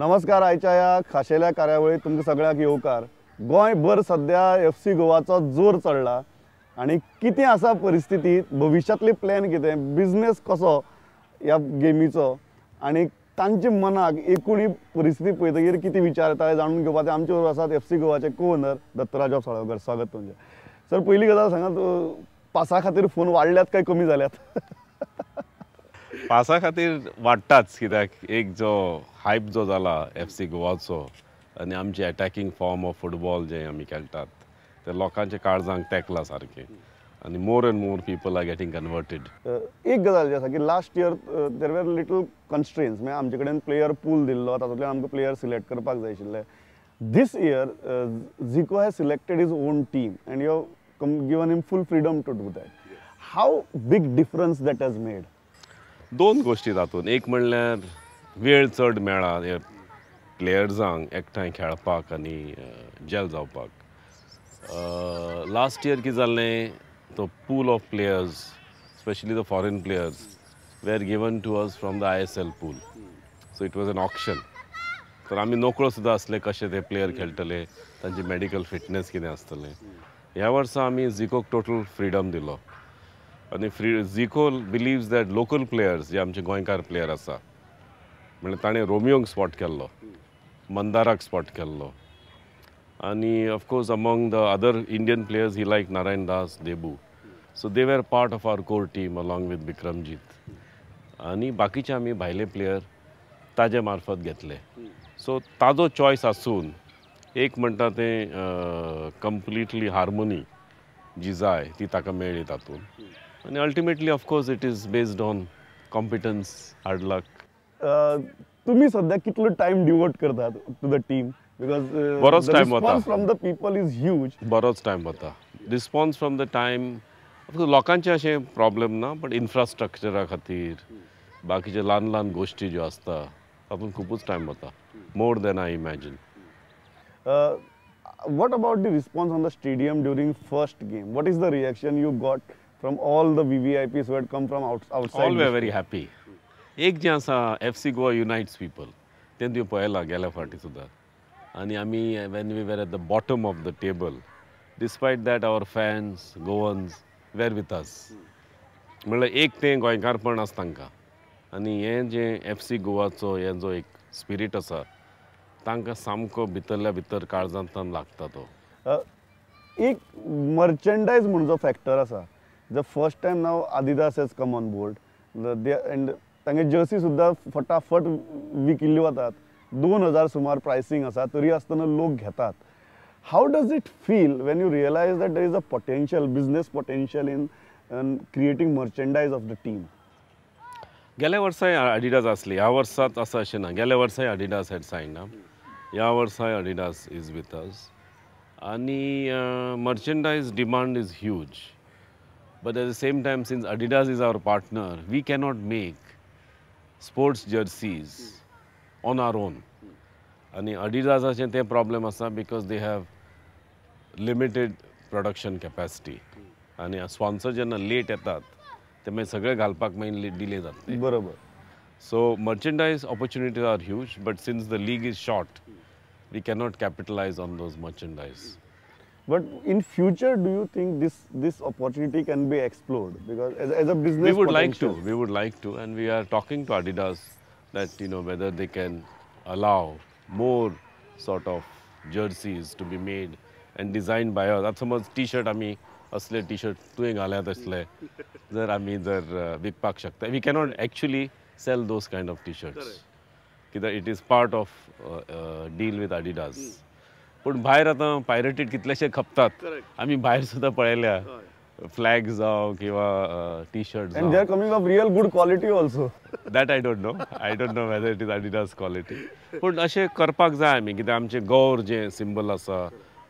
नमस्कार. आयच्या ह्या खाशेल्या कार्यावळीत तुमकां सगळ्यांक येवकार. गोंयभर सद्या एफ सी गोवाचो जोर चडला आनी कितें आसा परिस्थिती, भविश्यांतली प्लॅन कितें, बिजनेस कसो ह्या गेमीचो आनी तांच्या मनाक एकूण ही परिस्थिती पळयतकीर कितें विचार येता हें जाणून घेवपाक आमचे बरोबर आसात एफ सी गोवाचे को ओनर दत्तराज साळगांवकर. स्वागत तुमचें सर. पयली गजाल सांगात, पासा खातीर फोन वाडल्यात काय कमी जाल्यात? पासा खातीर वाडटाच, कित्याक एक जो हायप जो जाला एफ सी गोवाचो आनी आमची एटॅकिंग फॉर्म ऑफ फुटबॉल जे आमी खेळटात ते लोकांच्या काळजांक तेंकला सारकें आनी more and more people are getting converted. एक गजाल जी आसा की last year there were little constraints, म्हळ्यार आमचे कडेन प्लेयर पूल दिल्लो, तातूंतल्यान आमकां प्लेयर सिलेक्ट करपाक जाय आशिल्ले. This year Zico has selected his own team and you have given him full freedom to do that. How big difference that has made? दोन गोश्टी तातूंत. एक म्हणल्यार वेळ चड मेळ्ळा हे प्लेयर्सांक एकठांय खेळपाक आनी जेल जावपाक. लास्ट इयर कितें जालें, तो pool of players, specially the foreign players, were given to us from the ISL pool, so it was an auction. तर आमी नकळो सुद्दां आसले कशे ते प्लेयर खेळटले, तांची मेडिकल फिटनेस कितें आसतलें. ह्या वर्सा आमी झिकोक टोटल फ्रिडम दिलो आनी free Zico believes that local players जे आमचे गोंयकार प्लेयर आसा, म्हणल्यार ताणें रोमियोंक स्पॉट केल्लो, मंदाराक स्पॉट केल्लो आनी of course among the other Indian players he like Narayan Das, Debu, so they were part of our core team along with Bikramjit आनी बाकीचे आमी भायले प्लेयर ताजे मार्फत घेतले. सो ताजो चॉयस आसून एक म्हणटा तें कंप्लिटली हार्मोनी जी जाय ती ताका मेळ्ळी तातूंत आनी ultimately, of course, it is based on competence, hard luck. तुमी सध्या कितलो टायम डिवोट करतात टू the team? Because बरोच time वता. From the people is huge. बरोच टायम वता. Response from the time, लोकांचे अशें प्रॉब्लेम ना, बट इन्फ्रास्ट्रक्चरा खातीर बाकीचे ल्हान ल्हान गोश्टी ज्यो आसता तातूंत खुबूच टायम वता, more than I imagine. What about the response on the stadium during first game? What is the reaction you got from all the VVIPs who had come from outside? All were very happy. एक जें आसा, FC Goa unites people, तें तुवें पळयलां गेल्या फावटी सुद्दां. आनी आमी when we were at the bottom of the table, despite that our fans, Goans, were with us. म्हणल्यार एक तें गोंयकारपण आसा तांकां आनी हें जें एफ सी गोवाचो हें जो एक स्पिरीट आसा, तांकां सामको भितरल्या भितर काळजांतल्यान लागता तो. एक मर्चंडायज म्हूण जो फॅक्टर आसा, the first time now Adidas has come on board and तांगे जर्सी सुद्दां फटाफट विकिल्ल्यो वतात. 2000 सुमार प्रायसींग आसा, तरी आसतना लोक घेतात. How does it feel when you realize that there is a potential, business potential in creating merchandise of the team? गेल्या वर्साय आडिडास आसली, ह्या वर्साच आसा अशें ना. गेल्या वर्साय आडिडास हॅड सायन अप, ह्या वर्साय Adidas is with us आनी merchandise demand is huge, but at the same time, since Adidas is our partner, we cannot make sports jerseys on our own. आनी अडिडासाचें तें प्रॉब्लेम आसा because they have limited production capacity आनी sponsor जेन्ना late येतात ते मागीर सगळे घालपाक मागीर डिले जातले. So merchandise opportunities are huge, but since the league is short, we cannot capitalize on those merchandise. But in future, do you think this opportunity can be explored? Because as a business We would like to. Potential. We would like to, and we are talking to Adidas that whether they can allow more sort of jerseys to be made and designed by us. आतां समज T shirt आमी असले T shirt तुवें घाल्यात, असले जर आमी जर विकपाक शकता, we cannot actually sell those kind of T shirts कित्याक it is part of deal with Adidas. पूण भायर आतां पायरेटेड कितलेशे खपतात, आमी भायर सुद्दां पळयल्या, फ्लॅग जावं किंवा T shirt. And they are coming of real good quality also. That I don't know. I don't know whether it is Adidas quality. पूण अशें करपाक जाय आमी, कित्याक आमचें गौर जें सिंबल आसा,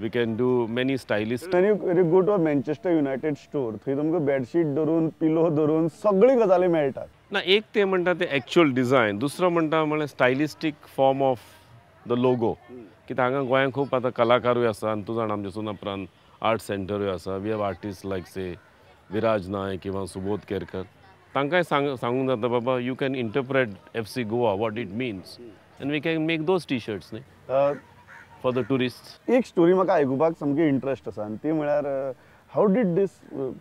we can do many stylish. When you go to a Manchester United store, थंय तुमकां बेडशीट धरून, पिलो धरून सगळी गजाली मेळटात. ना, एक तें म्हणटा तें एक्चुअल डिजायन, दुसरो म्हणटा म्हळ्यार stylistic form of the logo. कित्याक हांगा गोंयांत खूब आतां कलाकारूय आसा आनी तूं जाणा आमच्या सुनापरांत आर्ट सेंटरूय आसा. We have artist like, say, Viraj Naik किंवा सुबोध केरकर. तांकांय सांगूंक जाता, बाबा, you can interpret FC Goa, what it means. And we can make those T-shirts न्ही फॉर the tourist. एक स्टोरी म्हाका आयकुपाक सामकी इंट्रस्ट आसा आनी ती म्हळ्यार how did this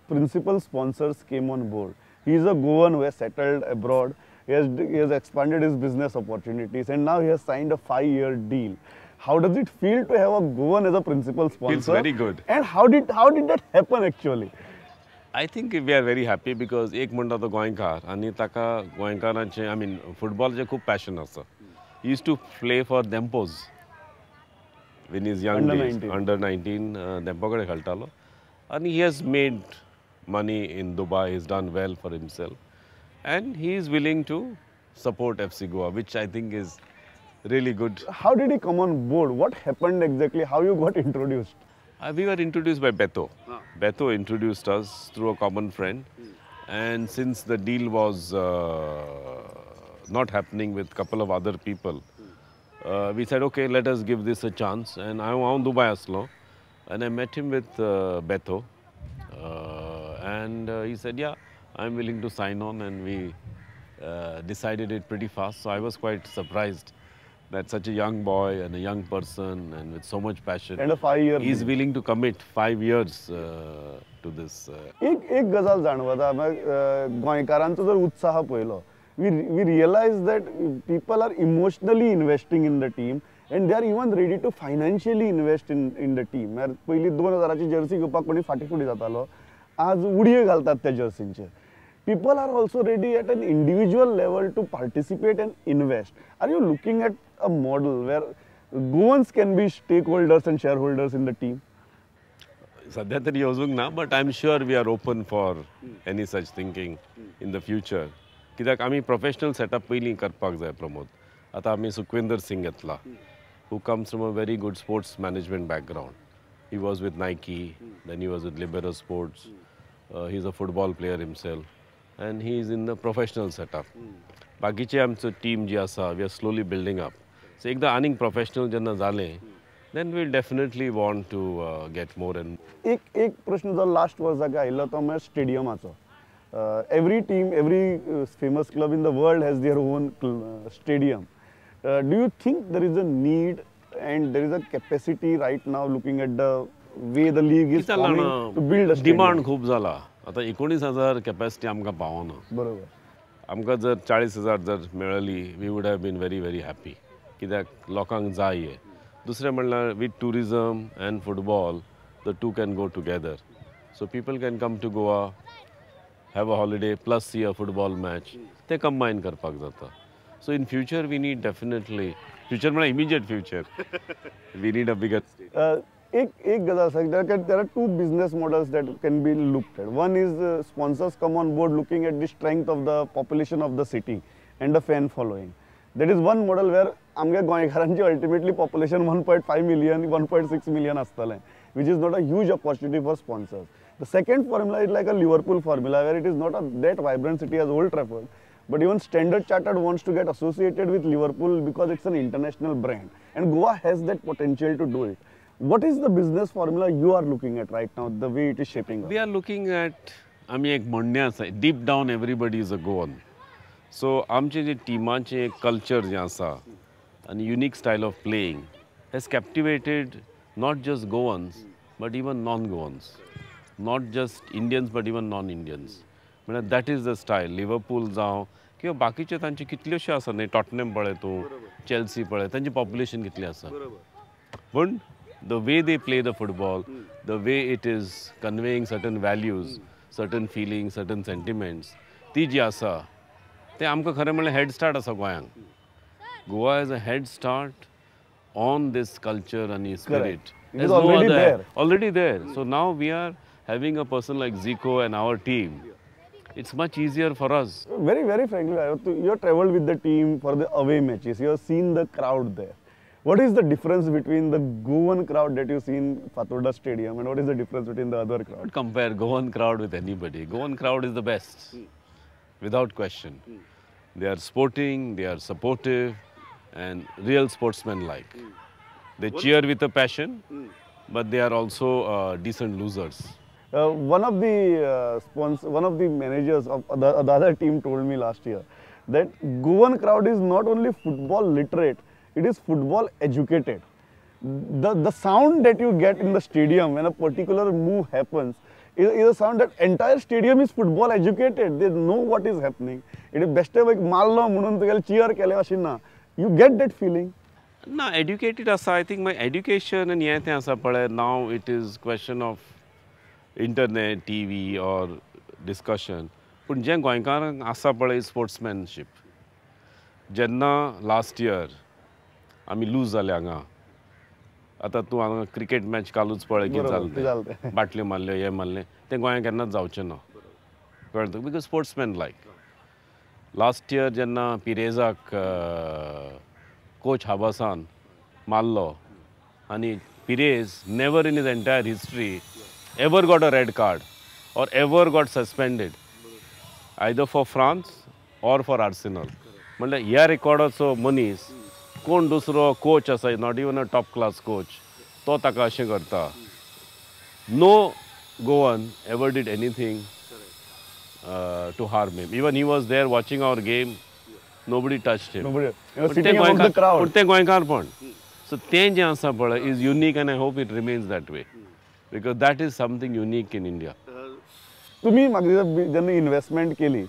principal sponsors came on board? He is a Goan who has settled abroad. He has expanded his business opportunities and now he has signed a 5-year deal. How does it feel to have a Goan as a principal sponsor? Feels very good. And how did that happen actually? I think we are very happy because एक म्हणटा तो गोंयकार आनी ताका गोंयकारांचें I mean फुटबॉलाचें खूब passion आसा. He used to play for Dempo's when his young days, under 19 Dempo कडेन खेळटालो आनी he has made money in Dubai, he has done well for himself and he is willing to support FC Goa, which I think is really good. How did he come on board? What happened exactly? How you got introduced? We were introduced by Beto. Beto introduced us through a common friend. And since the deal was not happening with a couple of other people, we said, okay, let us give this a chance. And I was in Dubai aslo, and I met him with Beto. And he said, yeah, I'm willing to sign on. And we decided it pretty fast. So I was quite surprised that such a young boy and a young person and with so much passion and a 5-year he's willing to commit 5 years to this. एक गजाल जाणवता गोंयकारांचो जर उत्साह पळयलो, we realize that people are emotionally investing in the team and they are even ready to financially invest in the team. म्हळ्यार पयलीं 2000ची Jersey घेवपाक कोणी फाटीं फुडें जातालो, आज उडयो घालतात त्या जर्सींचेर. People are also ready at an individual level to participate and invest. Are you looking at a model where Goans can be stakeholders and shareholders in the team? सध्या तरी येवजूंक ना, but I am sure we are open for any such thinking in the future. कित्याक आमी professional setup पयलीं करपाक जाय प्रमोद. आतां आमी सुखविंदर सिंग घेतला, who comes from a very good sports management background. He was with Nike, then he was with Libero Sports. He is a football player himself and he is in the professional setup. बाकीचे आमचो team जी आसा, we are slowly building up. So एकदां आनीक professional जेन्ना जालें, then we definitely want to get more and एक एक प्रश्न जो लास्ट वर्साक आयिल्लो तो म्हळ्यार स्टेडियमाचो. Every team, every famous club in the world has their own stadium. Do you think there is a need and there is a capacity right now, looking at the way the league is forming, to build a stadium? Demand खूब जाला. आतां 19,000 capacity आमकां पावना. बरोबर. आमकां जर 40,000 जर मेळ्ळी, we would have been very very happy. कित्याक लोकांक जाय हें. दुसरें म्हणल्यार with tourism and football the two can go together. So people can come to Goa, have a holiday plus see a football match. ते कंबायन करपाक जाता. So in future we need definitely, future म्हळ्यार immediate future, we need a bigger stadium. एक एक गजाल आसा, there are two business models that can be looked at. One is sponsors come on board looking at the strength of the population of the city and the fan following. That is one model where आमगे गोंयकारांची ultimately population 1.5 million, 1.6 million आसतलें, which is not a huge opportunity for sponsors. The second formula is like a Liverpool formula, where it is not a that vibrant city as Old Trafford, but even Standard Chartered wants to get associated with Liverpool because it's an international brand and Goa has that potential to do it. What is the business formula you are looking at right now, the way it is shaping up? We are looking at, आमी एक म्हणणें आसा, deep down everybody is a Goan. So आमचे जे टिमाचें culture जें आसा आनी unique style of playing has captivated not just Goans but even non Goans, not just Indians but even non Indians. म्हळ्यार that is the style. Liverpool जावं किंवा बाकीचे तांचे कितल्योश्यो आसा न्ही, टॉटनम पळय तूं, चेल्सी पळय, तांचें पॉप्युलेशन कितलें आसा, पूण the way they play the football, the way it is conveying certain values, certain feelings, certain sentiments, ती जी आसा ते आमकां खरें म्हणल्यार हेड स्टार्ट आसा गोंयांक. Goa has a head start on this culture आनी spirit. It is already there. Already there. So now we are having a person like Zico and our team. It's much easier for us. Very, very frankly, you have traveled with the team for the away matches. You have seen the crowd there. What is the difference between the Goan crowd that you see in Fatorda Stadium and what is the difference between the other crowd? Don't compare Goan crowd with anybody. Goan crowd is the best, without question. They are sporting, they are supportive and real sportsmen-like. They cheer with a passion, but they are also decent losers. One of the one of the managers of the other team told me last year that Goan crowd is not only football literate, it is football educated. The sound that you get in the stadium when a particular move happens is a sound that entire stadium is football educated. They know what is happening. It is best एक मारलो म्हणून तुगेले chair केलें अशें ना. You get that feeling. ना, educated आसा. I think मागीर एड्युकेशन आनी हें तें आसा पळय, now it is question of internet, TV or discussion. पूण जें गोंयकारांक आसा पळय स्पोर्ट्समॅनशीप. जेन्ना लास्ट इयर आमी लूज जाले हांगा, आतां तूं हांगा क्रिकेट मॅच कालूच पळय कितें जालें तें, बाटल्यो मारल्यो, हें मारलें, तें गोंयांत केन्नाच जावचें ना, कळ्ळें तुका, because sportsman like. Last year जेन्ना पिरेजाक कोच हाबासान मारलो आनी Pires never in his entire history ever got a red card or ever got suspended either for France or for Arsenal. म्हणल्यार ह्या रेकॉर्डाचो मनीस कोण दुसरो कोच आसा, not even a top class coach, तो ताका अशें करता. No Goan ever did anything to harm him. Even he was there watching our game, nobody touched him. पूण तें गोंयकारपण. सो तें जें आसा पळय is unique and I hope it remains that way because that is something unique in India. तुमी म्हाका जेन्ना इन्वेस्टमेंट केली,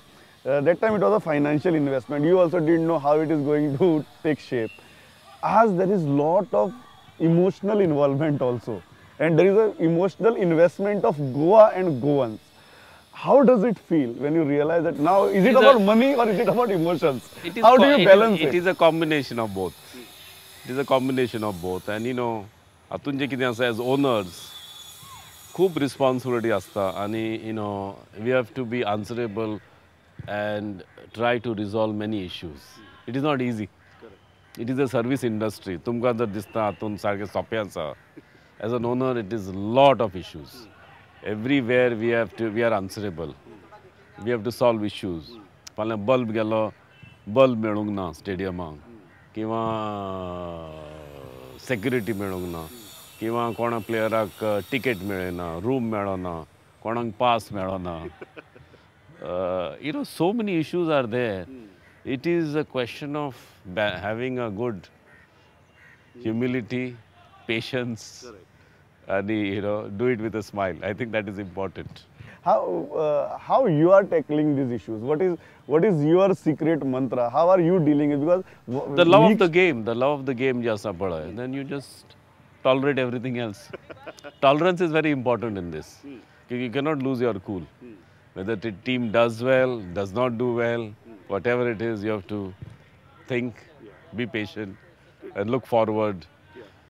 that time it was a financial investment. You also didn't know how it is going to take shape. As there is lot of emotional involvement also, and there is an emotional investment of Goa and Goans. How does it feel when you realize that now, is it about money or is it about emotions? How do you balance it? It is a combination of both. It is a combination of both. And you know, हातून जें कितें आसा, as owners, खूब responsibility आसता आनी you know, we have to be answerable and try to resolve many issues. It is not easy. It is a service industry. तुमकां जर दिसता हातून सारकें सोंपें आसा, as an owner it is lot of issues. Everywhere we are answerable. We have to solve issues. फाल्यां bulb गेलो, bulb मेळूंक ना स्टेडियमाक, किंवा सेक्युरिटी मेळूंक ना, किंवा कोणा प्लेयराक टिकेट मेळना, रूम मेळना, कोणाक पास मेळना. You know, so many issues are there. It is a question of having a good humility, patience, and you know, do it with a smile. I think that is important. How you are tackling these issues? What is your secret mantra? How are you dealing with? Because the love of the game, the love of the game, jasa pada, and then you just tolerate everything else. Tolerance is very important in this. You cannot lose your cool. Whether the team does well, does not do well, whatever it is, you have to think, be patient, and look forward.